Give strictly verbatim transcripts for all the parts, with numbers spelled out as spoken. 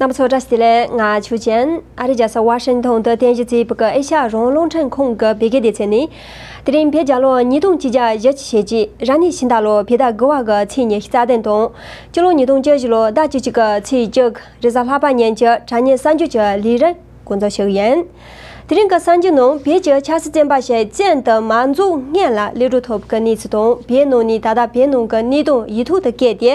རྣམ་པ་ཚོ་བཀྲ་ཤིས་བདེ་ལེགས། ང་ཆོས་ཅན། ཨ་རིའི་རྒྱལ་ས་ཝ་ཤིང་ཏོན་དུ་རྟེན་གཞི་བྱས་པའི་ཨེ་ཤ་ཡ་རང་དབང་རླུང་འཕྲིན་ཁང་གི་བོད་སྐད་སྡེ་ཚན་ནས། དེ་རིང་བོད་རྒྱལ་ལོ་ཉིས་སྟོང་ཆིག་བརྒྱ་བཞི་བཅུ་ཞེ་གཅིག་རབ་གནས་ཕྱི་ཟླ་ལོ་བོད་ཟླ་དགུ་བ་གི་ཚེས་ཉི་ཤུ་རྩ་བདུན་དང་། སྤྱི་ལོ་ཉིས་སྟོང་བཅུ་བཞི་ལོ་ཟླ་བཅུ་གཅིག་གི་ཚེས་བཅུ། རེས་གཟའ་ལྷག་པ་ཉིན་གྱི་དྲ་བརྙན་གསར་འགྱུར་གྱི་ལས་རིམ་འགོ་འཛུགས་ཞུ་གི་ཡིན། དེ་རིང་གི་གསར་འགྱུར་ནང་བོད་ཀྱི་ཆབ་སྲིད་བཙོན་པ་ཞིག་བཙོན་དུ་མ་འཛུལ་སྔོན་ལ་གློད་གྲོལ་ཐོབ་པའི་གནས་ཚུལ་དང་། བོད་ནང་ནས་ད་ལྟ་བོད་ནང་གི་གནད་དོན་ཡིག་ཐོག་ཏུ་བཀོད་དེ།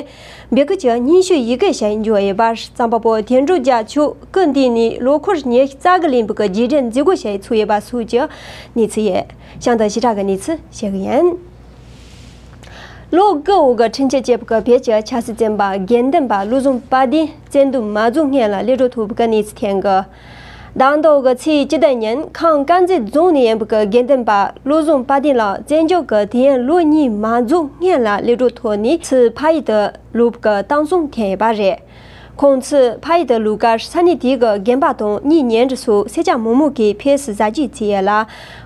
བོད་སྐད་ཀྱི་སྙན་ཞུ་ཡི་གེ་ཞིག་འབྱོར་ཡོད་པར། རྩོམ་པ་པོ་དོན་གྲུབ་རྒྱལ་མཆོག་སྐུ་འདས་ནས་ལོ་འཁོར་ཉི་ཤུ་རྩ་དགུ་ལོན་པའི་རྗེས་དྲན་མཛད་སྒོ་ཞིག་ཚོགས་ཡོད་པ་སོགས་ཀྱི་གནས་ཚུལ་ཡོད། གཤམ་དུ་ཞིབ་ཕྲ་གི་གནས་ཚུལ་ཞུ་གི་ཡིན། ལོ་དགུ་འོག་གི་ཁྲིམས་ཆད་བཅད་པའི་བོད་ཀྱི་ཆབ་སྲིད་བཙོན་པ་དགེ་འདུན་པ་བློ་བཟང་དཔལ་ལྡན་བཙོན་དུ་མ་འཛུལ་སྔོན་ལ་གློད་གྲོལ་ཐོབ་པའི་གནས་ཚུལ་ཐོན་གི། ཟླ་འདིའི་ཚེས་བཅུ་བདུན་ཉིན་ཁམས་དཀར་མཛེས་རྫོང་ནས་ཡིན་པའི་དགེ་འདུན་པ་བློ་བཟང་དཔལ་ལྡན་ལགས་བཙོན་འཇུག་གི་དུས་ཡུན་ལོ་གཉིས་མ་རྫོགས་སྔོན་ལ་གློད་གྲོལ་ཐོབ་ནས་ཚུར་ཕ་ཡུལ་དུ་ལོག་པའི་གཏམ་བཟང་ཐོན་ཡོད་པ་རེད། ཁོང་ཚུར་ཕ་ཡུལ་དུ་ལོག་སྐབས་ས་གནས་དེའི་རྒན་པ་དང་གཉེན་ཉེ་འབྲེལ་སོགས་སེར་སྐྱ་མང་པོ་གིས་ཕེབས་བསུ་གཟབ་རྒྱས་བྱས་ཡོད་ལ།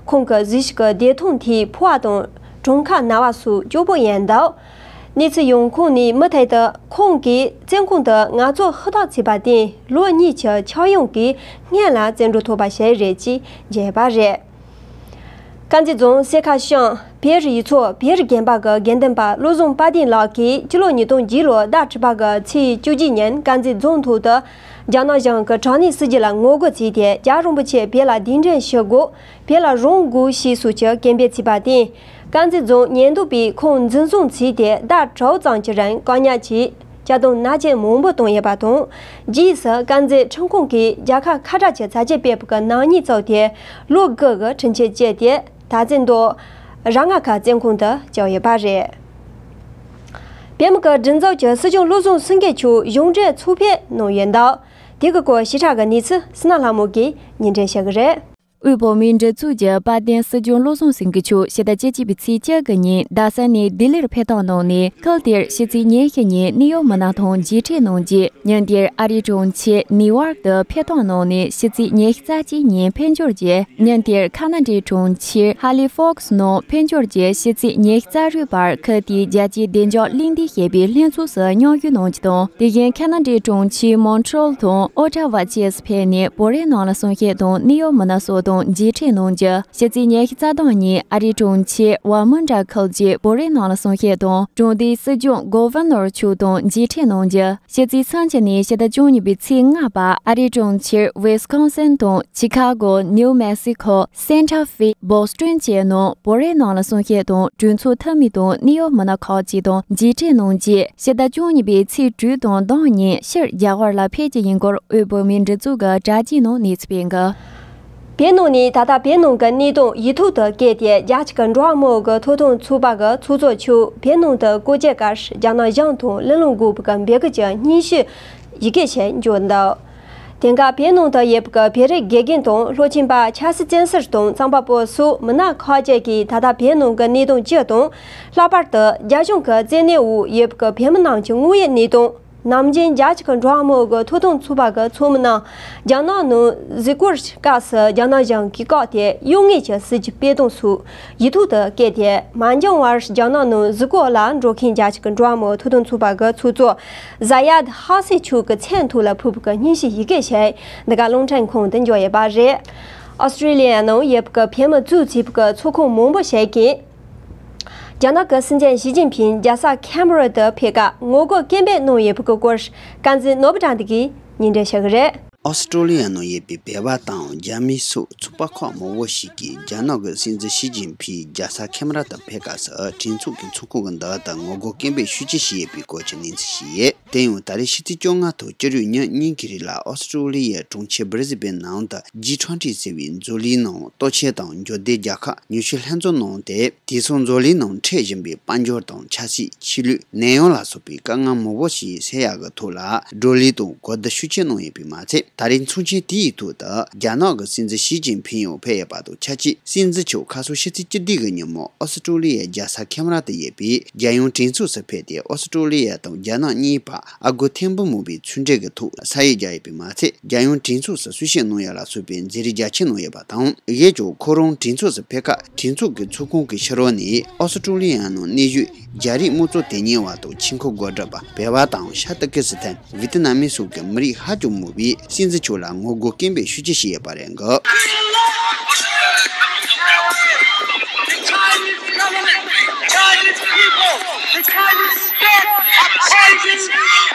ཁོང་གི་གཟུགས་ཀྱི་བདེ་ཐང་ཐད་ཕོ་བ་དང་གྲངས་ཁ་ན་བ་སོགས་སྐྱོ་པོ་ཡིན་འདུག། གནས་ཚུལ་ཡོང་ཁུངས་ནས་མུ་མཐུད་དུ་ཁོང་གིས་བཙོན་ཁང་དུ་ངལ་རྩོལ་ཧུར་ཐག་བྱས་པར་བརྟེན་ལོ་གཉིས་ཀྱི་ཆག་ཡང་གིས་སྔོན་ལ་བཙོན་གྲོལ་ཐོབ་པ་ཞིག་རེད་ཅེས་བརྗོད་པ་རེད། དཀར་མཛེས་རྫོང་གསེར་ཁ་ཤང་བེ་རི་ཡུལ་ཚོ་བེ་རི་དགོན་པ་གི་དགེ་འདུན་པ་བློ་བཟང་དཔལ་ལྡན་ལགས་ཀྱིས་སྤྱི་ལོ་ཉིས་སྟོང་བརྒྱད་ལོ་ཟླ་དྲུག་པ་གི་ཚེས་བཅུ་གཅིག་ཉིན་དཀར་མཛེས་རྫོང་ཐོག་ཏུ་རྒྱ་ནག་གཞུང་གི་དྲག་གནོན་སྲིད་བྱུས་ལ་ངོ་རྒོལ་བྱས་ཏེ། རྒྱལ་བ་རིན་པོ་ཆེ་བོད་ལ་གདན་འདྲེན་ཞུ་དགོས། བོད་ལ་རང་དགོས་ཞེས་སོགས་ཀྱི་སྐད་འབོད་བྱས་པར་བརྟེན། དཀར་མཛེས་རྫོང་ཉེན་རྟོག་པས་ཁོང་འཛིན་བཟུང་བྱས་ཏེ་ཟླ་དྲུག་ཙམ་གྱི་རིང་བཀག་ཉར་གྱིས་བཅའ་སྡོམ་མནར་གཅོད་མང་པོ་བཏང་ཡོད་པ་དང་། རྗེས་སུ་དཀར་མཛེས་ཁྲིམས་ཁང་གིས་རྒྱལ་ཁབ་ཁ་བྲལ་གྱི་ཚར་གཅོད་སྤེལ་བའི་ནག་ཉེས་བཙུགས་ཏེ། ལོ་དགུ་གི་ཁྲིམས་ཆད་བཅད་དེ། ད་ཚོད་དུ་ར་ང་ཁ་བཙོན་ཁང་དུ་བཅུག་ཡོད་པ་རེད། བོད་མི་གི་སྒྲིག་འཛུགས་ཀྱི་སྲིད་སྐྱོང་བློ་བཟང་སེང་གེ་མཆོག་གཞུང་འབྲེལ་ཚོགས་ཕེབས་གནང་ཡོད་འདུག། དེ་གི་སྐོར་ཞིབ་ཕྲ་གི་གནས་ཚུལ་སི་ན་ལྷ་མོ་གིས་སྙན་སྒྲོན་ཞུ་གི་རེད། དབུས་བོད་མིའི་སྒྲིག་འཛུགས་ཀྱི་དཔལ་ལྡན་སྲིད་སྐྱོང་བློ་བཟང་སེང་གེ་མཆོག་ཕྱི་ཟླ་བཅུ་གཅིག་པའི་ཚེས་བཅུ་དགུ་ཉིན་རྡ་ས་ནས་ལྡི་ལིར་ཕེབས་ཐོག་གནང་ནས། ཁུལ་དེར་ཕྱི་ཚེས་ཉི་ཤུ་ཉིན་ནིའུ་ཡོག་མི་སྣ་དང་མཇལ་འཕྲད་གནང་རྗེས། ཉིན་དེར་ཨ་རིའི་གྲོང་ཁྱེར་ནིའུ་ཡོག་ཏུ་ཕེབས་ཐོག་གནང་ནས། ཕྱི་ཚེས་ཉི་ཤུ་རྩ་གཅིག་ཉིན་འཕེལ་འགྱུར་རྗེས། ཉིན་དེར་ཁ་ན་ཌའི་གྲོང་ཁྱེར་ཧ་ལི་ཕོག་སི་ནང་འཕེལ་འགྱུར་རྗེས། ཕྱི་ཚེས་ཉི་ཤུ་རྩ་དྲུག་བར་ཁུལ་དེའི་རྒྱལ་སྤྱིའི་བདེ་འཇགས་གླེང་སྟེགས་ཞེས་པའི་ལྷན་ཚོགས་སུ་མཉམ་ཞུགས་གནང་རྒྱུ་དང་། དེ་བཞིན་ཁ་ན་ཌའི་གྲོང་ཁྱེར་མོན་ཊི་རི་ཨོལ་དང་ཨོ་ཊ་ཝ་བཅས་སུ་ཕེབས་ནས། བོད་རིགས་ནང་ལ་གསུང་བཤད་དང་ནིའུ་ཡོག་མི་སྣ་སོགས་དང་མཇལ་འཕྲད་གནང་རྒྱུ། ཕྱི་ཚེས་ཉི་ཤུ་རྩ་བདུན་ཉིན་ཨ་རིའི་གྲོང་ཁྱེར་ཝ་མུན་ཌ་ཁུལ་གྱི་བོད་རིགས་ནང་ལ་གསུང་བཤད་དང་གྲོང་སྡེའི་སྲིད་སྐྱོང་གོ་ཝར་ནོར་མཆོག་དང་མཇལ་འཕྲད་གནང་རྒྱུ། ཕྱི་ཚེས་སུམ་ཅུ་ནས་ཕྱི་ཟླ་བཅུ་གཉིས་པའི་ཚེས་ལྔ་བར་ཨ་རིའི་གྲོང་ཁྱེར་ཝི་སི་ཀོན་སིན་དང་ཆི་ཁ་གོ། ནིའུ་མེག་སི་ཁོ། སན་ཊ་ཧྥེ། བོ་སི་ཊོན་བཅས་ནང་བོད་རིགས་ནང་ལ་གསུང་བཤད་དང་གྲོས་ཚོགས་འཐུས་མི་དང་ནིའུ་ཡོག་མི་སྣ་ཁག་ཅིག་དང་མཇལ་འཕྲད་གནང་རྗེས། ཕྱི་ཟླ་བཅུ་གཉིས་པའི་ཚེས་དྲུག་དང་བདུན་ཉིན་ཕྱིར་རྒྱ་གར་ལ་ཕེབས་རྒྱུ་ཡིན་སྐོར་དབུས་བོད་མིའི་སྒྲིག་འཛུགས་ཀྱི་དྲ་རྒྱའི་ནང་གནས་ཚུལ་སྤེལ་འགོ། བོད་ནང་ནས་ད་ལྟ་བོད་ནང་གི་གནད་དོན་ཡིག་ཐོག་ཏུ་བཀོད་དེ། རྒྱ་གཅིག་གི་འགྲོ་བ་མིའི་ཐོབ་ཐང་ཚོགས་པ་གི་ཚོགས་གཙོ་མཆོག་བོད་ནང་དུ་སྐོར་སྐྱོད་སྐབས་རྒྱ་ནག་གཞུང་དང་གླེང་སློང་དགོས་པའི་འབོད་སྐུལ་གྱི་སྙན་ཞུ་ཡི་གེ་ཞིག་འབྱོར་འདུག། དེང་སྐབས་བོད་ནང་དུ་ཡོད་པའི་བོད་རིགས་དགེ་རྒན་དང་སློབ་ཆེན་པ། ཆབ་སྲིད་བཙོན་ཟུར་དང་རྩོམ་པ་པོ་སོགས་མི་སྣ་ཁག་ཅིག་གིས་ད་ལྟ་བོད་ནང་གི་གནད་དོན་སྤྱི་དང་། ལྷག་པར་དུ་རྒྱ་གཞུང་གི་བཙན་གནོན་འོག་ཡོད་པའི་བོད་མི་རྣམས་ཀྱི་དངོས་ཡོད་གནས་སྟངས། ནམ་རྒྱུན་རྒྱ་གཅིག་གི་འགྲོ་བ་མིའི་ཐོབ་ཐང་ཚོགས་པ་གི་ཚོགས་མི་རྣམས་རྒྱ་ནག་ནང་གཟིགས་སྐོར་སྐབས་སུ་རྒྱ་ནག་གཞུང་གིས་བཀག་སྟེ་གཡོ་ངན་གྱི་སྲིད་ཇུས་སྤེལ་སྟངས་སོགས་ཡིག་ཐོག་ཏུ་བཀོད་དེ། མ་འགྱངས་བར་རྒྱ་ནག་ནང་གཟིགས་སྐོར་ལ་འགྲོ་མཁན་རྒྱ་གཅིག་གི་འགྲོ་བ་མིའི་ཐོབ་ཐང་ཚོགས་པ་གི་ཚོགས་གཙོ་ཟ་ཡད་ཧ་སེ་མཆོག་གི་མཚན་ཐོག་ལ་ཕུལ་བའི་སྙན་ཞུ་ཡི་གེ་ཞིག་འདི་ག་རླུང་འཕྲིན་ཁང་དུ་འབྱོར་ཡོད་པ་རེད། ཨོ་སི་ཀྲི་ལི་ཡ་ནང་ཡོད་པའི་བོད་མི་གཙོས་བྱས་པའི་ཚོགས་ཁང་མང་པོ་ཞིག་གིས། རྒྱ་ནག་གི་སྲིད་འཛིན་ཞི་ཅིན་ཕིང་རྒྱལ་ས་ཁེམ་ར་དུ་ཕེབས་སྐབས་ངོ་རྒོལ་སྐད་འབོད་གནང་ཡོད་པའི་སྐོར། དཀར་མཛེས་ནོར་བུ་དགྲ་འདུལ་གྱིས་སྙན་སྒྲོན་ཞུ་གི་རེད། ཨོ་སི་ཀྲོ་ལི་ཡ་ནང་ཡོད་པའི་བོད་པ་དང་རྒྱ་མི་སོགས་ཚོགས་པ་ཁག་མང་པོ་ཞིག་གིས་རྒྱ་ནག་གི་སྲིད་འཛིན་ཞི་ཅིན་ཕིང་རྒྱལ་ས་ཁེམ་ར་དུ་ཕེབས་སྐབས་སུ་གྲོས་ཚོགས་ཀྱི་ཚོགས་ཁང་གི་འདུ་བ་དང་ངོ་རྒོལ་སྐད་འབོད་ཤུགས་ཆེ་བྱས་ཡོད་པའི་སྐོར་གྱི་གནས་ཚུལ་ཞིག་ཡོད། དེ་ཡང་ད་རེས་ཕྱི་ཚེས་བཅོ་ལྔ་དང་བཅུ་དྲུག་ཉིན་གཉིས་ཀྱི་རིང་ལ་ཨོ་སི་ཀྲོ་ལི་ཡའི་གྲོང་ཁྱེར་སྦི་རི་སི་བན་ནང་དུ་ཇི་ཊུ་ཝེན་ཊི་ཟེར་བའི་མཛོད་གླིང་ནང་ལྟོ་ཆས་དང་འབྱོར་ལྡན་རྒྱལ་ཁབ་ཉི་ཤུ་ལྷན་འཛོམས་གནང་སྟེ། དེ་སོང་མཛོད་གླིང་ནང་འཕྲད་བཞིན་པའི་དཔལ་འབྱོར་དང་ཆབ་སྲིད། ཆོས་ལུགས། ནད་ཡམས་ལ་སོགས་པའི་དཀའ་ངལ་མང་པོ་ཞིག་སེལ་ཡག་གི་ཐོག་ལ་བགྲོ་གླེང་དང་གོ་བསྡུར་ཤུགས་ཆེ་གནང་ཡོད་པས་མ་ཚད། ད་རེས་ཚོགས་ཆེན་དེའི་ཐོག་ཏུ་རྒྱ་ནག་གི་སྲིད་འཛིན་ཞི་ཅིན་ཕིང་ཡང་ཕེབས་ཡོད་པ་དང་ཆབས་ཅིག་སྲིད་འཛིན་མཆོག་ཁ་སང་ཕྱི་ཚེས་བཅུ་བདུན་གྱི་ཉིན་མོ་ཨོ་སི་ཀྲོ་ལི་ཡའི་རྒྱལ་ས་ཁེམ་ར་དུ་ཡོད་པའི་རྒྱལ་ཡོངས་གྲོས་ཚོགས་སུ་ཕེབས་ཏེ། ཨོ་སི་ཀྲོ་ལི་ཡ་དང་རྒྱ་ནག་གཉིས་བར་ ཨ་སྒོར་ཐེར་འབུམ་མང་པོའི་ཚོང་འབྲེལ་གྱི་ཐོག་ས་ཡིག་བརྒྱབ་ཡོད་པས་མ་ཚད། རྒྱལ་ཡོངས་གྲོས་ཚོགས་སུ་གསལ་བཤད་གནང་ཡ་ལ་སོགས་པའི་མཛད་རིམ་རྒྱ་ཆེ་གནང་ཡོད་པ་དང་། གཞན་ཡང་ཁོ་རང་གྲོས་ཚོགས་སུ་ཕེབས་སྐབས་གྲོས་ཚོགས་ཀྱི་ཚོགས་ཁང་གི་ཕྱི་རོལ་ནས་ཨོ་སི་ཀྲོ་ལི་ཡ་ནང་གནས་བཞུགས་རྒྱ་རིགས་དམངས་གཙོ་དོན་གཉེར་བ་དང་ཆེད་མཁས་འགོ་ཁྲིད་པ། བོད་པ་དང་ཤར་ཏུར་ཀི་སི་ཐན། ཝི་ཏི་ནམ་སོགས་ཀྱི་མི་རིགས་ཧ་ཅང་མང་པོས་སྲིད་འཛིན་མཆོག་ལ་ངོ་རྒོལ་སྐད་འབོད་ཤུགས་ཆེ་བྱས་ཡོད་པ་རེད་འདུག། The Chinese government, Chinese people, the Chinese state are changing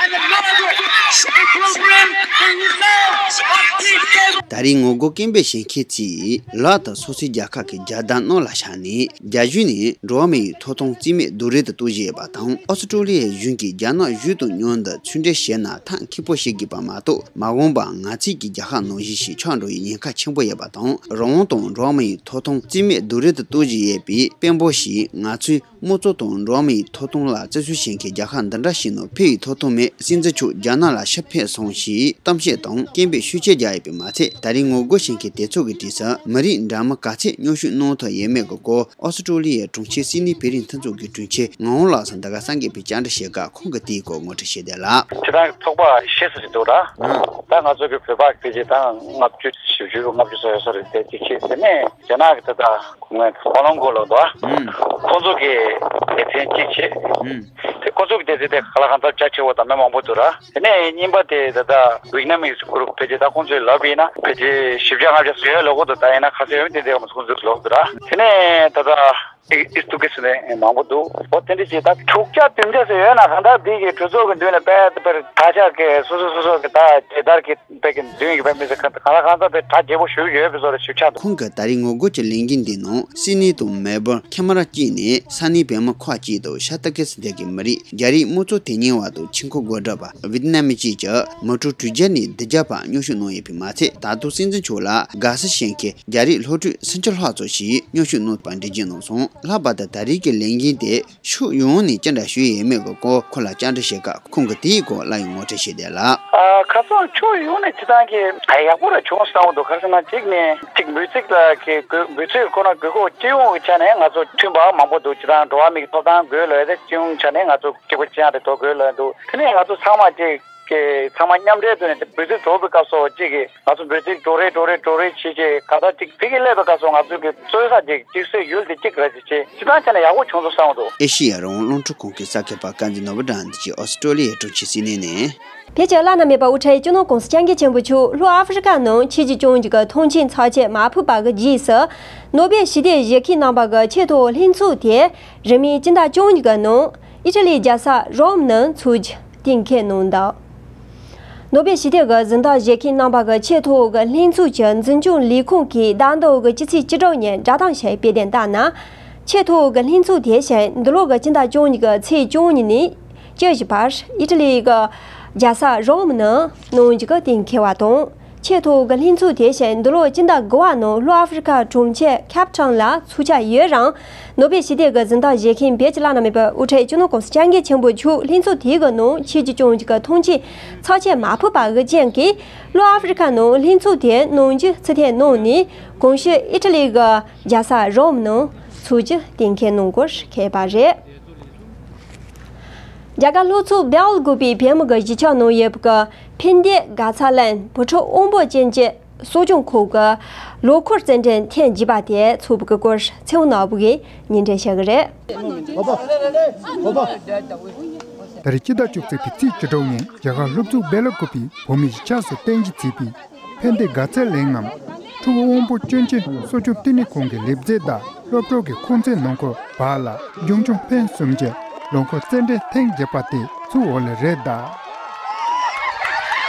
and the Margaret, it will bring the result of peace. ད་རེས་ངོ་རྒོལ་སྐད་འབོད་བྱེད་མཁན་ཚོས་ལག་ཏུ་སོ་སོའི་རྒྱལ་ཁབ་ཀྱི་རྒྱལ་དར་གནམ་ལ་བཞག་ནས། རྒྱ་གཞུང་ནས་འགྲོ་བ་མིའི་ཐོབ་ཐང་རྩིས་མེད་རྡོག་རོལ་དུ་གཏོང་བཞིན་ཡོད་པ་དང་། ཨོ་སི་ཀྲོ་ལི་ཡའི་གཞུང་གིས་རྒྱ་ནག་གཞུང་དང་མཉམ་དུ་ཚོང་འབྲེལ་བྱས་ན་ཐབས་མཁས་པོ་བྱེད་དགོས་པ་མ་གཏོགས། མ་འོངས་པར་ང་ཚོའི་གི་རྒྱལ་ཁབ་ནང་བཞིན་ཞིག་ཆགས་འགྲོ་བའི་ཉེན་ཁ་ཆེན་པོ་ཡོད་པ་དང་། རང་དབང་དང་འགྲོ་བ་མིའི་ཐོབ་ཐང་རྩིས་མེད་རྡོག་རོལ་དུ་གཏོང་བཞིན་ཡོད་པའི་དཔོན་པོ་ཞིག་ང་ཚོའི་དམངས་གཙོ་དང་འགྲོ་བ་མིའི་ཐོབ་ཐང་ལ་བརྩི་སྲུང་བྱེད་མཁན་རྒྱལ་ཁབ་འདི་འདྲ་ཞིག་ནང་ཕེབས་པའི་ཐོབ་ཐང་མེད། སྲིད་འཛིན་མཆོག་རྒྱ་ནག་ལ་ཕྱིར་ཕེབས་སོང་ཞེས་གཏམ་བཤད་དང་སྐད་འབོད་ཤུགས་ཆེ་རྒྱག་ཡོད་པས་མ་ཚད། ད་རེས་ངོ་རྒོལ་བྱེད་མཁན་དེ་ཚོ་གི་གྲས་སུ་མི་རིགས་འདྲ་མིན་ག་ཚད་མཉམ་ཞུགས་གནང་ཐུབ་ཡོད་མེད་ཀྱི་སྐོར། ཨོ་སི་ཀྲོ་ལི་ཡའི་གྲོང་ཁྱེར་སིད་ནི་བོད་རིགས་མཐུན་ཚོགས་ཀྱི་དྲུང་ཆེ་ངག་དབང་ལགས་སུ་འདི་ག་སངས་རྒྱས་པའི་བཅར་འདྲི་བྱེད་སྐབས་ཁོང་གིས་དེའི་སྐོར་ངོ་སྤྲོད་བྱས་བསྡད་ལ། སྤྱིར་བཏང་ཚོགས་པ་ཤེས་སུ་ཞིག་འདུག་ར། ཨང་། ད་ང་ཚོ་གི་བོད་པ་ཕལ་ཆེར་ད་ལྔ་བཅུ་བཞི་བཅུ་ལྔ་བཅུ་ཙམ་ཡོད་ས་རེད། དེ་གཅིག་བྱས། དེ་ནས་རྒྱ་ནག་གི་ད་ལྟ་ཁོ་ལོང་གོ་ལབ་འདུག་ཨ། ཨང་། ཁོང་ཚོ་གི་སྡེ་ཚན་གཅིག་བྱས། ཨང་། དེ་ཁོང་ཚོ་གི་སྡེ་ཚན་དེ་ག་ལ་གང་འཚམ་རྒྱ་ཆེ་བོ་དང་མི་མང་པོ་འདུག་ར། དེ་ནས་གཉིས་པ་དེ་ད་ལྟ་ཝིག་ནམ་མིས་གུ་རུབ་ཕལ་ཆེར་ད་ཁོང་ཚོས་ལབ་པ་ཡིན་ན་ཕལ་ཆེར་བཞི་བརྒྱ་ལྔ་བརྒྱ་ཙམ་ཡོད་ལབ་གོ་འདུག། ད་ཡིན་ན་ག་ཚོད་ཡོད་མེད་དེ་འདྲ་ཁོང་ཚོས་ལབ་འདུག་ར། དེ་ནས་ད་ལྟ། ཨི་ཨི་སྟུ་ཀི་སི་ནས་མང་པོ་འདུག། འོ་དེ་འདྲ་ཅིག་ད་དྲུག་བརྒྱ་བདུན་བརྒྱ་ཙམ་ཡོད་ན་གང་ལྟར་འདི་གི་གྲོས་ཚོགས་ཀྱི་མདུན་ལ་དཔེ་དཔེར་ད་ཆ་གི་སོ་སོ་སོ་སོ་གི་ད་རྒྱལ་དར་གྱི་དཔེ་གི་མདུན་གྱི་དཔེ་མི་ཟེར་གང་ལ་གང་འཚམ་དཔེ་གྲ་རྒྱས་པོ་ཞུ་གི་ཡོད་པའི་བཟོ་འདྲ་ཞིག་ཆགས་འདུག། ཁོང་གི་ད་རེས་ངོ་རྒོལ་གྱི་ལས་འགུལ་འདིའི་ནང་སིད་ནི་དང་མེལ་བོར་ཁེ་མ་ར་གཅིག་ནས་ས་གནས་བོད་མི་ཁག་ཅིག་དང་ཤར་ཏུར་ཀི་སི་ཐན་གྱི་མི་རིགས། རྒྱ་རིགས་དམངས་གཙོ་དོན་གཉེར་བ་དང་ཆེད་མཁས་འགོ་ཁྲིད་པ་ཝི་ཏི་ནམ་བཅས་ཀྱི་མི་གྲངས་དྲུག་བརྒྱ་ནས་བདུན་བརྒྱ་བར་མཉམ་ཞུགས་གནང་ཡོད་པས་མ་ཚད། ད་དུང་སྲིད་འཛིན་མཆོག་ལ་དགའ་བསུ་བྱེད་མཁན་རྒྱ་རིགས་སློབ་ཕྲུག་སུམ་ཅུ་ལྷག་ཙམ་ཞིག་མཉམ་ཞུགས་གནང་བར་འགྲེལ་བརྗོད་གནང་སོང་། ལྷག་པར་དུ་ད་རེས་ཀྱི་ལས་འགུལ་དེ་ཕྱོགས་ཡོངས་ནས་ཅི་འདྲ་ཞུས་ཡོད་མེད་ཀྱི་སྐོར་ཁོ་ལ་བཅར་འདྲི་བྱེད་སྐབས་ཁོང་གིས་དེའི་སྐོར་སླར་ཡང་ངོ་སྤྲོད་བྱས་བསྡད་ལ། ཨ། ཁ་སང་ཕྱོགས་ཡོངས་ནས་སྤྱིར་བཏང་གི་ཨ་ཡག་པོ་ར་བྱུང་བསམ་གྱི་འདུག། ག་རེ་ཟེར་ན་གཅིག་ནས་གཅིག་འབོད་ཚིག་ལ་གི་འབོད་འབོད་ཚིག་ཁོ་ན་དགོས་མཁོ་སྤྱི་ཡོངས་ཀྱི་ཆ་ནས་ང་ཚོ་མཐུན་པ་མང་པོ་འདུག། སྤྱིར་བཏང་འགྲོ་བ་མིའི་ཐོབ་ཐང་དགོས་ལབ་ཡ་དེ་སྤྱི་ཡོངས་ཆ་ནས་ང་ཚོ་གཅིག་པ་གཅིག་རྐྱང་དེ་དོ་དགོས་ལབ་འདུག། དེ་ནས་ང་ཚོ་ཚང་མ་གཅིག་གི་ཚང་མ་མཉམ་འབྲེལ་ཐོག་ནས་འབོད་ཚིག་སྒྲོག་པའི་སྐབས་སུ་གཅིག་གིས་ང་ཚོ་འབོད་ཚིག་སྒྲོག་རེས་སྒྲོག་རེས་སྒྲོག་རེས་བྱེད་ཅིག་ག་ད་གཅིག་ཕ་གིར་སླེབས་པའི་སྐབས་སུ་ང་ཚོ་གི་རྩོད་ས་གཅིག་གཅིག་སེ་ཡུལ་དེ་གཅིག་རེད་ཅེས་བྱས། སྤྱིར་བཏང་བྱས་ན་ཡག་པོ་བྱུང་སོང་བསམ་གྱི་འདུག། ཨེ་ཤེ་ཡ་རང་དབང་རླུང་འཕྲིན་ཁང་གི་གསར་འགོད་པ་བསྟན་འཛིན་ནོར་བུ་དང་འདི་ཕྱི་ཨོ་སི་ཀྲོ་ལི་ཡའི་གྲོང་ཁྱེར་སིད་ནི་ནས། བོད་ཀྱི་བླ་ན་མེད་པ་དབུ་ཁྲིད་སྤྱི་ནོར་༸གོང་ས་༸སྐྱབས་མགོན་ཆེན་པོ་མཆོག་ལྷོ་ཨ་ཧྥེ་རི་ཀ་ནང་ཆིབས་བསྒྱུར་བསྐྱོན་གྱི་ཐོངས་མཆན་ཚབས་ཆེ་མ་ཕུལ་བ་གི་རྗེས་སུ། ནོ་བེལ་ཞི་བདེའི་བཞེས་མཁན་རྣམ་པ་གི་ཆེས་མཐོའི་ལྷན་ཚོགས་དེ་རིང་མིན་སྤྱི་ཟླ་བཅུ་གཉིས་ཀྱི་ནང་ཨི་ཊ་ལིའི་རྒྱལ་ས་རོམ་ནང་ཚོགས་རྒྱུ་གཏན་འཁེལ་གནང་འདུག། ནོ་བེལ་ཞི་བདེ་གི་གཟེངས་རྟགས་བཞེས་མཁན་རྣམ་པ་གི་ཆེས་མཐོ་གི་ལྷན་ཚོགས་ཀྱི་འཛིན་སྐྱོང་ལས་ཁུངས་ཀྱིས་ཟླ་འདིའི་གི་སྤྱི་ཚེས་བཅུ་དྲུག་ཉིན་སྒྲ་གདངས་ཤིག་སྤེལ་དོན་ལྟར་ན། ཆེས་མཐོ་གི་ལྷན་ཚོགས་དེ་བཞིན་འདི་ལོ་གི་སྤྱི་ཟླ་བཅུ་གཉིས་ཀྱི་ཚེས་བཅུ་གཉིས་ནས་བཅུ་བཞི་བར་ཨི་ཊ་ལི་གི་རྒྱལ་ས་རོམ་ནང་གནང་རྒྱུ་གི་གཏན་འཁེལ་བ་དང་། ཆེས་མཐོ་གི་ལྷན་ཚོགས་དེ་བཞིན་འདི་ལོ་སྤྱི་ཟླ་དགུ་པ་ནང་ལྷོ་ཨ་ཧྥེ་རི་ཀ་གྲོང་ཁྱེར་ཁེབ་ཊའུན་ལ་ཚོགས་འཆར་ཡོད་རུང་། ནོ་བེལ་ཞི་བདེ་གི་གཟེངས་རྟགས་བཞེས་མཁན་བོད་ཀྱི་བླ་ན་མེད་པའི་དབུ་ཁྲིད་སྤྱི་ནོར་༸གོང་ས་༸སྐྱབས་མགོན་ཆེན་པོ་མཆོག་ལྷན་ཚོགས་དེའི་གི་ནང་ཆིབས་བསྒྱུར་བསྐྱོན་རྒྱུ་གི་ཐོངས་མཆན་ཚབས་ཆེ་མ་ཕུལ་བ་གི་རྐྱེན་གྱིས། ལྷོ་ཨ་ཧྥེ་རི་ཀ་ནང་ལྷན་ཚོགས་དེ་གནང་རྒྱུ་ཚུལ་ཐེངས་གནང་ནས། གོང་ཞུས་ཨི་ཊ་ལི་གི་རྒྱལ་ས་རོམ་ནང་ཚོགས་རྒྱུ་གཏན་འཁེལ་གནང་སྐོར་འཁོད་པ་རེད། རྒྱ་གར་ལྷོ་ཕྱོགས་བལ་ཀོབ་པའི་བོད་མི་གི་གཞིས་ཆགས་ནང་ཡོད་པའི་ཕན་བདེ་དགའ་ཚལ་གླིང་བུ་ཕྲུག་དབང་པོ་སྐྱོན་ཅན་གསོ་སྐྱོང་ཁུལ་གྱི་ལོ་འཁོར་རྩེད་འགྲན་ཐེངས་བརྒྱད་པ་དེ་འཚོགས་པའི་སྐོར་ཚེ་དབང་ནོར་བུ་གིས་སྙན་སྒྲོན་ཞུ་གི་རེད། ད་རེས་སྤྱི་ཟླ་བཅུ་གཅིག་པའི་ཚེས་བཅུ་དྲུག་ཉིན་རྒྱ་གར་ལྷོ་ཕྱོགས་བལ་ཀོབ་པའི་བོད་མི་གཞིས་ཆགས་སུ་རྟེན་གཞི་བྱས་པའི་ཕན་བདེ་དགའ་ཚལ་གླིང་ངམ་ཕྲུ་གུ་དབང་པོ་སྐྱོན་ཅན་གསོ་སྐྱོང་བསྟི་གནས་ཁང་གི་ལས་བྱེད་དང་སློབ་གྲོགས་ཀྱིས་ཁོང་ཚོའི་ནང་འཁོད་བར་ལ་རྒྱུན་འཁྱོངས་ཕེན་གསུམ་བརྒྱ་ལོ་འཁོར་རྩེད་འགྲན་ཐེངས་བརྒྱད་པ་དེ་ཚུགས་འོག་ལ་རེད་གདའ།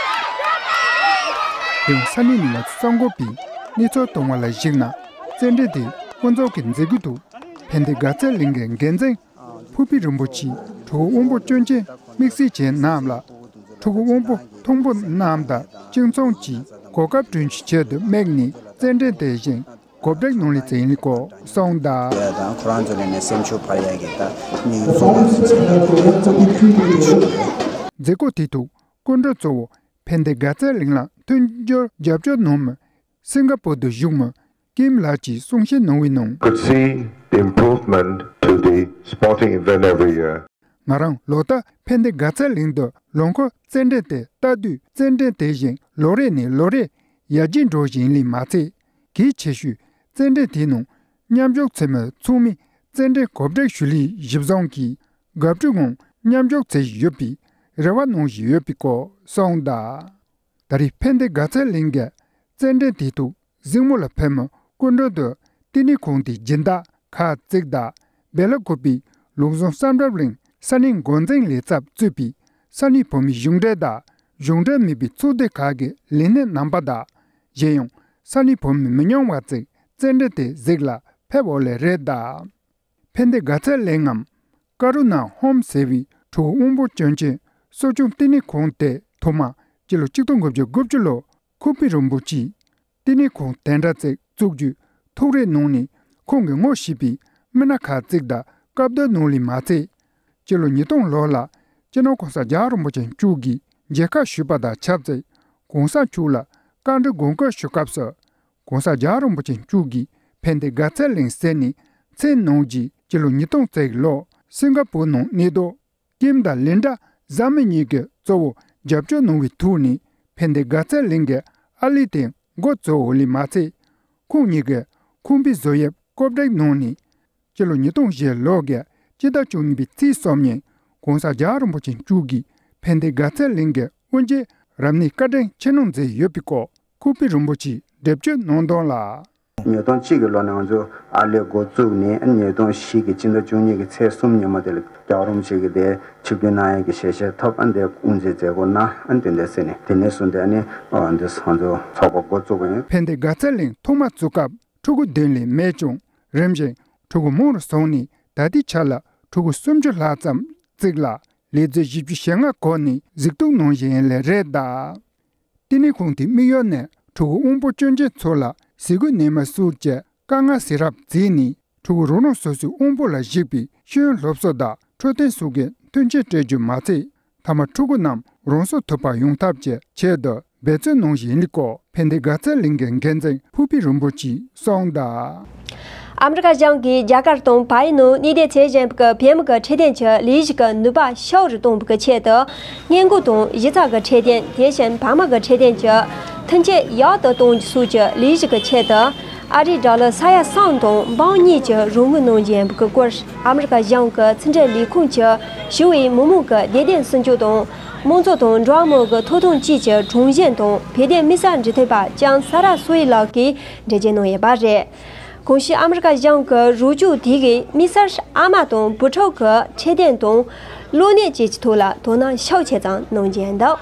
དེ་ཡང་ས་གནས་ནས་ང་ཚོ་གསར་འགོད་པས་གནས་ཚུལ་བཏང་བ་ལ་གཞིགས་ན། རྩེད་འགྲན་དེ་ཁོང་ཚོ་གི་མཛད་སྒོའི་ཐོག་ཕན་བདེ་དགའ་ཚལ་གླིང་གི་འགན་འཛིན་ཕུར་བུ་རིན་པོ་ཆེས་ཕྲུ་གུ་དབང་པོ་སྐྱོན་ཅན་དམིགས་བསལ་ཅན་རྣམས་ལ་ཕྲུ་གུ་དབང་པོ་མཐོན་པོ་རྣམས་དང་གཅིག་མཚུངས་ཀྱི་གོ་སྐབས་བསྐྲུན་རྒྱུའི་ཆེད་དུ་དམིགས་ནས་རྩེད་འགྲན་དེ་བཞིན་གོ་སྒྲིག་གནང་ལེ་ཚན་ཡིན་སྐོར་གསུངས་གདའ། དང་ཁོ་རང་ཚོ་ནས་ནས་སེམས་ཤུགས་འཕར་ཡག་གི་ད་ནུས་ཚོགས་ཚོ་ཚོ་ལ་ཚོ་ཚོ་ཚོ་ཚོ་ཚོ། མཛད་སྒོ་དེའི་ཐོག་སྐུ་མགྲོན་གཙོ་བོ་ཕན་བདེ་དགའ་ཚལ་གླིང་ལ་མཐུན་འགྱུར་རྒྱབ་སྐྱོར་གནང་མི་སིང་ག་པོར་དུ་བཞུགས་མི་ཀིམ་ལགས་ཀྱིས་གསུང་བཤད་གནང་བའི་ནང་། Could see the improvement to the sporting event every year. ང་རང་ལོ་ལྟར་ཕན་བདེ་དགའ་ཚལ་གླིང་དུ་ལོ་འཁོར་རྩེད་འགྲན་དེ་ལྟ་དུས། རྩེད་འགྲན་དེ་བཞིན་ལོ་རེ་ནས་ལོ་རེར་ཡར་རྒྱས་འགྲོ་བཞིན་ལས་མ་ཚད། གལ་ཆེ་ཤོས་རྩེད་འགྲན་དེའི་ནང་མཉམ་ཞུགས་བྱེད་མི་ཚང་མས་རྩེད་འགྲན་གོ་སྒྲིག་ཞུ་ལས་གཞི་བཟུང་གིས་དགའ་སྤྲོའི་ངང་མཉམ་ཞུགས་བྱེད་བཞིན་ཡོད་པའི་རེ་བ་གནང་བཞིན་ཡོད་པའི་སྐོར་གསུངས་གདའ། ད་རེས་ཕན་བདེ་དགའ་ཚལ་གླིང་གི་རྩེད་འགྲན་དེའི་ཐོག་གཟིགས་མོ་ལ་ཕེབས་མི་སྐུ་མགྲོན་དུ་བསྟི་གནས་ཁང་དེའི་སྦྱིན་བདག་ཁག་ཅིག་དང་། སྦེལ་ཀོབ་པའི་ལུགས་བཟང་བསམ་གྲུབ་གླིང་ས་གནས་འགོ་འཛིན་ལས་ཚབ་གཙོས་པའི་ས་གནས་བོད་མི་གཞུང་འབྲེལ་དང་གཞུང་འབྲེལ་མིན་པའི་ཚོགས་སྡེ་ཁག་གི་ལས་སྣེ་རྣམ་པ་དང་། གཞན་ཡང་ས་གནས་བོད་མི་མི་ཉུང་བ་ཅིག་རྩེད་འགྲན་དེ་གཟིགས་ལ་ཕེབས་འོག་ལས་རེད་གདའ། ཕན་བདེ་དགའ་ཚལ་གླིང་ངམ་ཀ་རུ་ན་ཧོམ་ཟེར་བའི་ཕྲུ་གུ་དབང་པོ་སྐྱོན་ཅན་གསོ་སྐྱོང་བསྟི་གནས་ཁང་དེ་ཐོག་མར་སྤྱི་ལོ་གཅིག་སྟོང་དགུ་བརྒྱ་དགུ་བཅུ་ལོར་ཁུ་པི་རིན་པོ་ཆེས་བསྟི་གནས་ཁང་དེ་འདྲ་ཅིག་བཙུགས་རྒྱུའི་ཐུགས་རེ་གནང་ནས། ཁོང་གིས་ངོ་ཤེས་པའི་མི་སྣ་ཁག་ཅིག་དང་བཀའ་བསྡུར་གནང་ལས་མ་ཚད། སྤྱི་ལོ་ཉིས་སྟོང་ལོ་ལ་སྤྱི་ནོར་༸གོང་ས་༸རྒྱལ་བ་རིན་པོ་ཆེ་མཆོག་གིས་མཇལ་ཁ་ཞུས་པ་དང་ཆབས་ཅིག་༸གོང་ས་མཆོག་ལ་བཀའ་འདྲི་དགོངས་སྐོར་ཞུ་སྐབས་སུ། ༸གོང་ས་༸རྒྱལ་བ་རིན་པོ་ཆེ་མཆོག་གིས་ཕན་བདེ་དགའ་ཚལ་གླིང་ཟེར་ནས་མཚན་གནང་རྗེས། སྤྱི་ལོ་ཉིས་སྟོང་ཙམ་ལོར་སིང་ག་པུར་ནང་གནས་སྡོད་ཀིམ་དང་ལིན་ཌ་བཟའ་མི་གཉིས་ཀྱིས་གཙོ་བོ་རྒྱབ་སྐྱོར་གནང་བའི་ཐོག་ནས་ཕན་བདེ་དགའ་ཚལ་གླིང་གི་ཨར་ལས་དེ་འགོ་བཙུགས་འོག་ལས་མ་ཚད། ཁོང་གཉིས་ཀྱིས་ཁང་པའི་བཟོ་དབྱིབས་བཀོད་སྒྲིག་གནང་ནས། སྤྱི་ལོ་ཉིས་སྟོང་བཞི་ལོ་གི་སྤྱི་ཟླ་བཅུ་གཉིས་པའི་ཚེས་གསུམ་ཉིན་༸གོང་ས་༸རྒྱལ་བ་རིན་པོ་ཆེ་མཆོག་གིས་ཕན་བདེ་དགའ་ཚལ་གླིང་གི་དབུ་འབྱེད་རབ་གནས་བཀའ་དྲིན་ཆེ་གནང་མཛད་ཡོད་པའི་སྐོར་ཁུ་པི་རིན་པོ་ཆེས་འགྲེལ་བརྗོད་གནང་དོན་ལ། ཉིས་སྟོང་གཅིག་གི་ལོ་ནས་ང་ཚོ་ཨར་ལས་འགོ་བཙུགས་ནས། ཉིས་སྟོང་བཞི་གི་སྤྱི་ཟླ་བཅུ་གཉིས་ཀྱི་ཚེས་གསུམ་ཉིན་མོ་དེ་ལ་རྒྱལ་བ་རིན་པོ་ཆེ་གིས་དེ་ཆིབས་བསྒྱུར་གནང་ཡས་ཀྱི་ཞལ་བཞེས་ཐོབ། ཨ་ནི་དེ་དབུ་འབྱེད་མཛད་སྒོ་གནང་། ཨ་ནི་དེ་འདྲ་ཟེར་ནས། དེ་ནས་བཟུང་སྟེ་ཨ་ནི་འདི་ང་ཚོ་ཚོགས་པ་འགོ་བཙུགས་པ་ཡིན། ཕན་བདེ་དགའ་ཚལ་གླིང་ཐོག་མར་བཙུགས་སྐབས་ཕྲུ་གུ་བདུན་ལས་མེད་ཀྱང་། རིམ་བཞིན་ཕྲུ་གུ་མང་རུ་སོང་ནས། ད་ལྟའི་ཆ་ལ་ཕྲུ་གུ་སུམ་ཅུ་ལྷག་ཙམ་ཅིག་ལ་ལས་རྫས་བཞི་བཅུ་ཞེ་ལྔ་བཀོལ་ནས་གཟིགས་རྟོག་གནང་བཞིན་ཡིན་ལས་རེད་གདའ། བསྟི་གནས་ཁང་དེའི་དམིགས་ཡུལ་ནི་ཕྲུ་གུ་དབང་པོ་སྐྱོན་ཅན་ཚོ་ལ་ཟས་གོས་ནས་མར་སོགས་ཀྱི་དཀའ་ངལ་སེལ་རོགས་བྱས་ནས། ཕྲུ་གུ་རང་རང་སོ་སོའི་དབང་པོ་ལ་གཞིགས་པའི་ཤེས་ཡོན་སློབ་གསོ་དང་འཕྲོད་བསྟེན་སོགས་ཀྱི་མཐུན་རྐྱེན་སྤྲད་རྒྱུ་མ་ཚད། མཐའ་མ་ཕྲུ་གུ་རྣམས་རང་སྲོག་ཐོབ་པ་ཡོང་ཐབས་ཀྱི་ཆེད་དུ་འབད་བརྩོན་གནང་བཞིན་ཡིན་སྐོར་ཕན་བདེ་དགའ་ཚལ་གླིང་གི་འགན་འཛིན་ཕུར་བུ་རིན་པོ་ཆེས་གསུངས་གདའ། ཨ་མི་རི་ཀ་གཞུང་གིས་རྒྱ་གར་དང་བལ་ཡུལ་ནང་གནས་སྡོད་བྱེད་བཞིན་པའི་བོད་མི་གི་འཕྲོད་བསྟེན་གྱི་ལས་གཞི་གི་ནུས་པ་ཤུགས་རུ་གཏོང་བའི་ཆེད་དུ། སྔས་མགོ་དང་གཞི་རྩ་གི་འཕྲོད་བསྟེན། དེ་བཞིན་བར་མ་གི་འཕྲོད་བསྟེན་གྱི་མཐུན་རྐྱེན་ཡག་ཏུ་གཏོང་རྒྱུ་སོགས་ཀྱི་ལས་གཞི་གི་ཆེད་དུ། ཨ་རིའི་ཌོ་ལར་ས་ཡ་གསུམ་དང་འབུམ་གཉིས་ཀྱི་རོགས་དངུལ་གནང་བཞིན་པའི་སྐོར། ཨ་མི་རི་ཀ་གཞུང་གི་ཕྱི་འབྲེལ་ལས་ཁུངས་ཀྱིས་ཞི་བའི་མི་མང་གི་བདེ་དོན་སྲུང་སྐྱོབ་དང་། དམངས་གཙོ་དང་འགྲོ་བ་མིའི་ཐོབ་ཐང་བཅས་ཀྱི་དྲང་བཞེས་དང་། བོད་དོན་དམིགས་བསལ་འབྲེལ་མཐུད་པ་ལྕམ་ས་ར་སོ་ཡི་ལགས་ཀྱིས་འགྲེལ་བརྗོད་གནང་ཡོད་པ་རེད། གོང་ཞུས་ཨ་མི་རི་ཀ་གཞུང་གི་རོགས་སྐྱོར་དེ་གིས་དམིགས་བསལ་ཨ་མ་དང་བུ་ཕྲུག་གི་འཕྲོད་བསྟེན་དང་། གློ་ནད་བཅས་ཀྱི་ཐོག་ལ་དོ་སྣང་ཤུགས་ཆེ་ཙམ་གནང་གི་ཡོད་འདུག་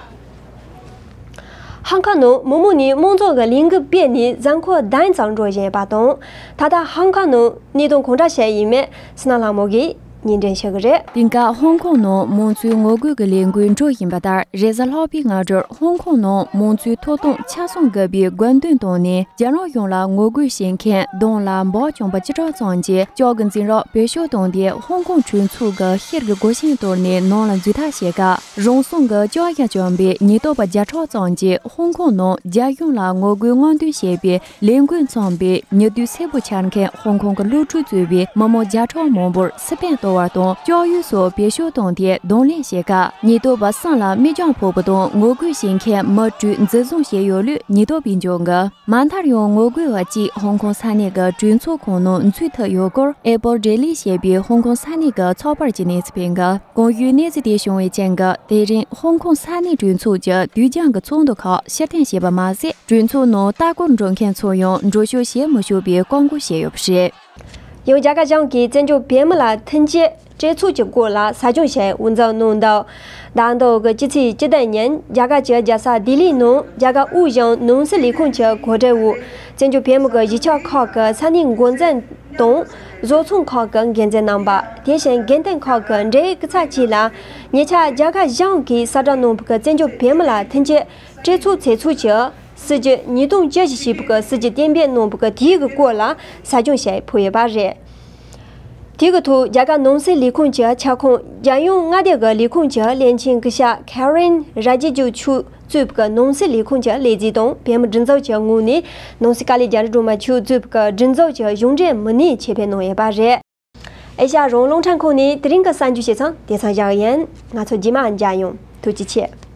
ཧོང་ཀོང་ནང་མི་མང་ནས་དམངས་གཙོ་གི་ལས་འགུལ་སྤེལ་ནས་གཟའ་འཁོར་བདུན་ཙམ་འགྲོ་བཞིན་ཡོད་པ་དང་། ད་ལྟ་ཧོང་ཀོང་ནང་གནས་སྟངས་གང་འདྲ་བྱས་ཡིན་མིན་སི་ན་ལྷ་མོ་གིས་སྙན་སྒྲོན་ཞུ་གི་རེད། དེང་སྐབས་ཧོང་ཀོང་ནང་མང་གཙོའི་ངོ་རྒོལ་གྱི་ལས་འགུལ་འགྲོ་བཞིན་པ་ལྟར། རེས་གཟའ་ལྷག་པའི་སྔ་དྲོར་ཧོང་ཀོང་ནང་མང་གཙོའི་ཐོབ་ཐང་ཆ་ཚང་དགོས་པའི་དགོས་འདུན་བཏོན་ནས། རྒྱལ་རབས་གཞུང་ལ་ངོ་རྒོལ་བྱེད་མཁན་གདོང་ལ་འབག་བཅོམ་པ་བཅུ་ཕྲག་ཙམ་གྱིས་ལྕགས་ཀྱི་འཛིང་རགས་བེད་སྤྱོད་བཏང་སྟེ། ཧོང་ཀོང་གྲོས་ཚོགས་ཀྱི་ཤེལ་གྱི་སྒོ་ཆེན་གཏོར་ནས་ནང་ལ་འཛུལ་ཐབས་བྱེད་སྐབས། རང་སྲུང་གི་ལྕགས་ཡང་བཅོམ་པའི་ཉེན་རྟོག་པ་བརྒྱ་ཕྲག་ཙམ་གྱིས་ཧོང་ཀོང་ནང་རྒྱལ་གཞུང་ལ་ངོ་རྒོལ་དངོས་འདུན་བྱེད་པའི་ལས་འགུལ་མཚོན་པའི་ཉེ་དུས་སེར་པོ་འཕྱར་མཁན་ཧོང་ཀོང་གི་སློབ་ཕྲུག་གཙོས་པའི་མི་མང་བརྒྱ་ཕྲག་མང་པོར་སི་པན་གཏོར་བ་དང་། ལྕགས་ཡོས་སོགས་བེད་སྤྱོད་བཏང་སྟེ་གདོང་ལེན་བྱེད་སྐབས། ཉེན་རྟོག་པ་གསང་ལ་མིག་རྒྱང་ཕོག་པ་དང་། ངོ་རྒོལ་བྱེད་མཁན་མི་དྲུག་འཛིན་བཟུང་བྱས་ཡོད་ལུགས་ཉེན་རྟོག་པས་བརྗོད་འདུག་མ་མཐར་ཡང་ངོ་རྒོལ་བ་གཅིག་ཧོང་ཀོང་ས་གནས་ཀྱི་གྲོས་ཚོགས་ཁང་ནང་འཛུལ་ཐུབ་ཡོད་སྐོར། ཨེ་པོལ་ཌེ་ལི་ཞེས་པའི་ཧོང་ཀོང་ས་གནས་ཀྱི་ཚགས་པར་གྱིས་གནས་ཚུལ་སྤེལ་འདུག་གོང་ཞུས་གནས་ཚུལ་དེ་བྱུང་བའི་རྐྱེན་གྱིས། དེ་རིང་ཧོང་ཀོང་ས་གནས་གྲོས་ཚོགས་ཀྱི་དུས་འགྱངས་ཀྱི་ཚོགས་འདུ་ཁག་ཕྱིར་འཐེན་བྱས་པ་མ་ཟད། གྲོས་ཚོགས་ནང་ལྟ་སྐོར་འགྲོ་མཁན་ཚོར་ཡང་འགྲོ་ཞུགས་བྱེད་མི་ཆོག་པའི་བཀག་འགོག་བྱས་ཡོད་པ་རེད། ཡང་རྒྱ་གར་གཞུང་གིས་བཙན་བྱོལ་བོད་མི་ལ་མཐུན་རྐྱེན་སྤྲད་ཚུལ་གྱི་སྐོར་ལ་གསར་བྱུང་ཞིག་དབུ་འཛུགས་གནང་འདུག་ཟླ་འདིའི་སྤྱི་ཚེས་བཅུ་བདུན་ཉིན་རྒྱ་གར་གྱི་རྒྱལ་ས་ལྡི་ལིའི་ནང་རྒྱ་གར་དབུས་གཞུང་ནང་སྲིད་ལས་ཁུངས་ཀྱི་གོ་སྒྲིག་འོག་བཙན་བྱོལ་བོད་མི་གི་གཞིས་ཆགས་ཁག་གི་ས་གནས་འགོ་འཛིན་དང་བཟོ་ཚོང་ཁག་གི་འགན་འཛིན་རྣམ་པ། དེ་བཞིན་དགོན་སྡེ་ཁག་གི་འབྲེལ་ཡོད་སྐུ་ཚབ་བཅས་ལ་ཉེ་ཆར་རྒྱ་གར་གཞུང་གིས་གསལ་བསྒྲགས་གནང་བའི་བཙན་བྱོལ་བོད་མི་ལ་མཐུན་རྐྱེན་སྤྲད་ཚུལ་བྱས་ཚུལ་གྱི་སྲིད་ཇུས་ཉིས་སྟོང་བཅུ་བཞི་ཞེས་པའི་སྲིད་ཇུས་གཏན་འབེབས་གནང་བའི་དེའི་སྐོར་ལ་གསར་བྱུང་ཞིག་ཕུལ་ཡོད་པ་རེད། དེའི་ཐོག་རྒྱ་གར་ནང་སྲིད་ལས་ཁུངས་ཀྱི་ཁྱབ་ཁོངས་རྒྱལ་ཡོངས་མངའ་སྡེ་གི་ལས་ཁུངས་ཀྱི་བློན་ཆེན་སྐུ་ཞབས་ཁེ་རིན་ར་ཇི་ཇུ་མཆོག་གཙོས་པའི་ནང་སྲིད་ལས་ཁུངས་ཀྱི་ལས་བྱེད་དང་བོད་མི་སྒྲིག་འཛུགས་ཀྱི་ངོས་ནས་ནང་སྲིད་བཀའ་བློན་རྒྱ་རི་སྒྲོལ་མ་མཆོག་གཙོས་པའི་སྒྲིག་འཛུགས་ཀྱི་གཞུང་འབྲེལ་མི་སྣས་ཆེད་ཕེབས་གནང་ཡོད་པ་རེད། ཨེ་ཤ་ཡ་རང་དབང་རླུང་འཕྲིན་ཁང་ནས་དེ་རིང་གི་གསར་འགྱུར་བྱས་ཙང་དེ་ཙམ་བཞག་ཡིན། ང་ཚོ་རྗེས་མ་མཇལ་ཡོང་། ཐུགས་རྗེ་ཆེ།